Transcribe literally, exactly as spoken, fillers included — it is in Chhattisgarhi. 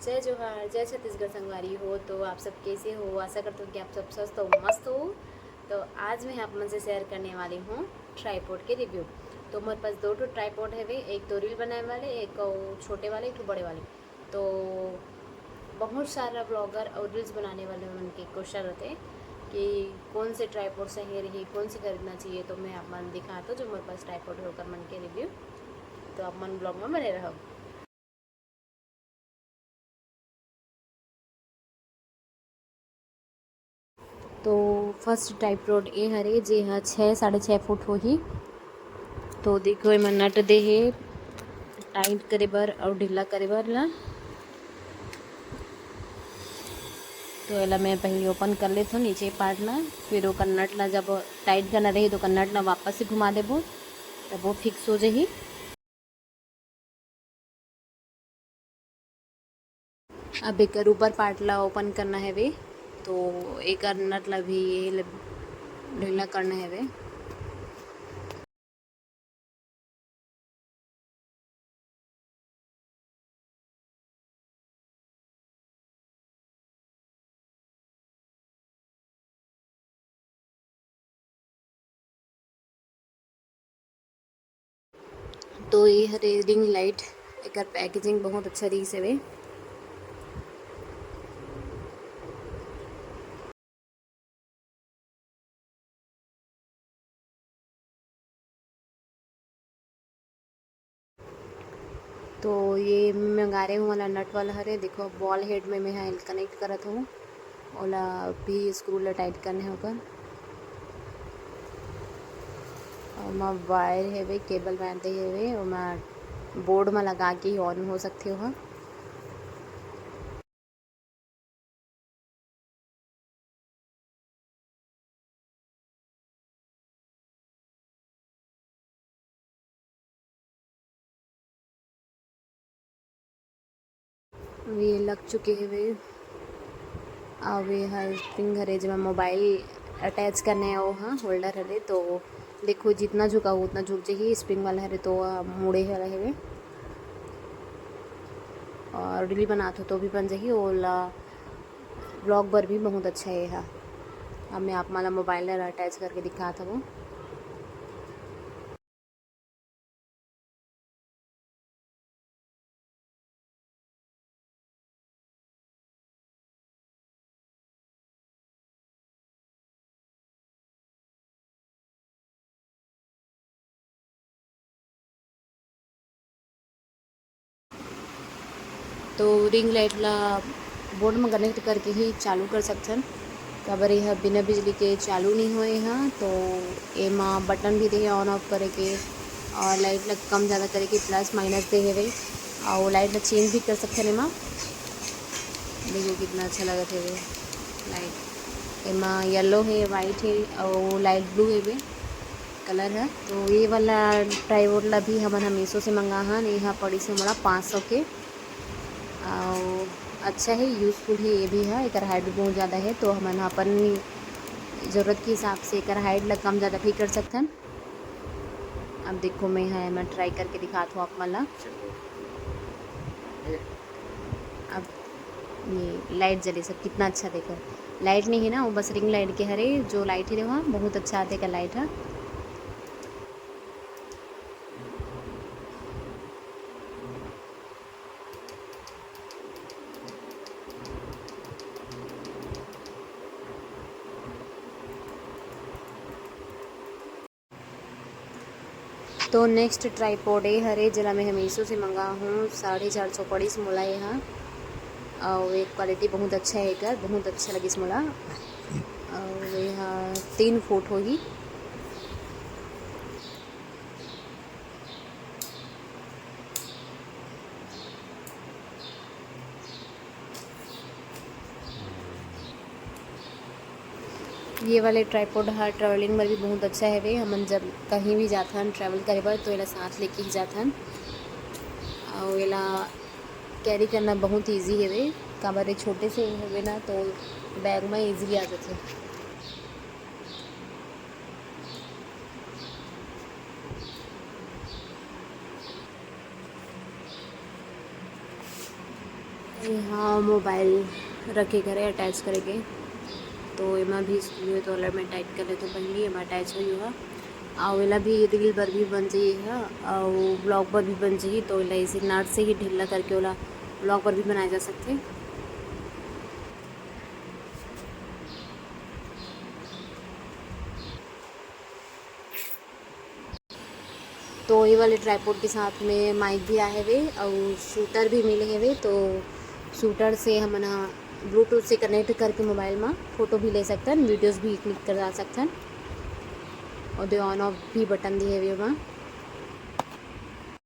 जय जोहार, जय छत्तीसगढ़ संगवारी हो। तो आप सब कैसे हो? आशा करती हूँ कि आप सब स्वस्थ हो, मस्त हो। तो आज मैं आप मन से शेयर करने वाली हूँ ट्राइपॉड के रिव्यू। तो मोर पास दो ठो ट्राइपॉड हवे, एक तो रील बनाए वाले, एक अउ छोटे वाले, एक ठो बड़े वाले। तो बहुत सारा ब्लॉगर और रील्स बनाने वाले मन के क्वेश्चन रहते कि कौन से ट्राइपॉड सही रही, कौन से खरीदना चाहिए। तो मैं आप मन दिखाता हूँ जो मोर पास ट्राइपॉड होकर मन के रिव्यू। तो आप मन ब्लॉग में बने रहो। तो फर्स्ट ट्राइपॉड ए हरे, जे ह छः, साढ़े छः फुट होही। तो देखो, एमा नट दे हे टाइट करे बर और ढीला करे बर ला। तो एला मैं पहले ओपन कर लेथों नीचे पार्ट ला, फिर ओकर नट ला जब टाइट करना रही तो ओकर नट ला वापस से घुमा देबो, तब वो फिक्स हो जाही। अब एकर ऊपर पार्ट ला ओपन करना हेवे, तो एकर नट ला भी ये ल-, ढीला करना हेवे। तो ये हरे रिंग लाइट, एकर पैकेजिंग बहुत अच्छा रहीस हवे। तो ये मंगारे हूँ वाला नट वाला हरे, देखो बॉल हेड में मैं हा कनेक्ट करत हूँ, ओला भी स्क्रू ला टाइट करने होकर। ओमा वायर हेवे, केबल वायर दे हेवे, ओमा बोर्ड में लगा के ऑन हो सकते हो। ये लग चुके हवे। अब ये हर स्प्रिंग हरे, जेमा मोबाइल अटैच करने, वो हाँ होल्डर हरे, तो देखो जितना झुकाओ उतना झुक जाही। स्प्रिंग वाला हरे तो, आ, मुड़े वाला हवे। और रील बनात हो तो भी बन जाही, ओला ब्लॉग बर भी बहुत अच्छा हे हा। अब मैं आप मन ला मोबाइल ला अटैच करके दिखात हवं। तो रिंग लाइट ला बोर्ड में कनेक्ट करके ही चालू कर सकथन, काबर ये ह बिना बिजली के चालू नहीं होए ह। तो एमा बटन भी देहे ऑन ऑफ करे के, और लाइट ला कम ज़्यादा करे के प्लस माइनस दे हवे, और लाइट ला चेंज भी कर सकथन एमा। देखो कितना अच्छा लगत हवे लाइट, एमा येलो हे, वाइट हे, और लाइट ब्लू हेवे कलर ह। तो ये वाला ट्राइपॉड ला भी हमन ह मीशो से मंगा हन, ये ह पड़िस हे मोला पाँच सौ के। अउ अच्छा हे, यूजफुल हे ये भी ह। एकर हाइट भी बहुत ज़्यादा हे, तो हमन ह अपन ज़रूरत के हिसाब से एकर हाइट ला कम ज़्यादा भी कर सकथन। अब देखो, मैं ह एमा ट्राई करके दिखात हूँ आप मन ला। अब ये लाइट जले सब, कितना अच्छा देखो, लाइट नहीं है ना, वो बस रिंग लाइट के हरे, जो लाइट ही रहा, बहुत अच्छा आथे का लाइट है। तो नेक्स्ट ट्राइपॉड ए हरे, जेला मैं ह मीशो से मंगा हूँ, साढ़े चार सौ पड़िस मोला ये ह। अउ एक क्वालिटी बहुत अच्छा है एकर, बहुत अच्छा लगिस मोला। अउ ये ह तीन फुट होही। ये वाले ट्राइपॉड ह ट्रैवलिंग बर भी बहुत अच्छा हवे। हमन जब कहीं भी जाथन ट्रैवल करे बर, तो एला साथ लेके ही जाथन। अउ एला कैरी करना बहुत ईजी हवे, काबर ये छोटे से हवे ना, तो बैग में ईजीली आ जाथे। ये हाँ मोबाइल रखे के हरे अटैच करे के, तो एमा भी स्क्रू हे, तो ओला मैं टाइट कर लेथों पहली, एमा अटैच होई ओहा। अउ एला भी रील बर भी बन जाही हा, अउ ब्लॉग बर भी बन जाही, तो एला ऐसे नट से ही ढीला करके ओला ब्लॉग बर भी बनाया जा सकथे। तो ये वाले ट्राइपॉड के साथ में माइक भी आए हवे अउ शूटर भी मिले हवे। तो शूटर से हमन ह ब्लूटूथ से कनेक्ट करके मोबाइल में फ़ोटो भी ले सकथन, वीडियोज़ भी क्लिक करा सकथन। और दे ऑन ऑफ भी बटन दिए हवे ओमा।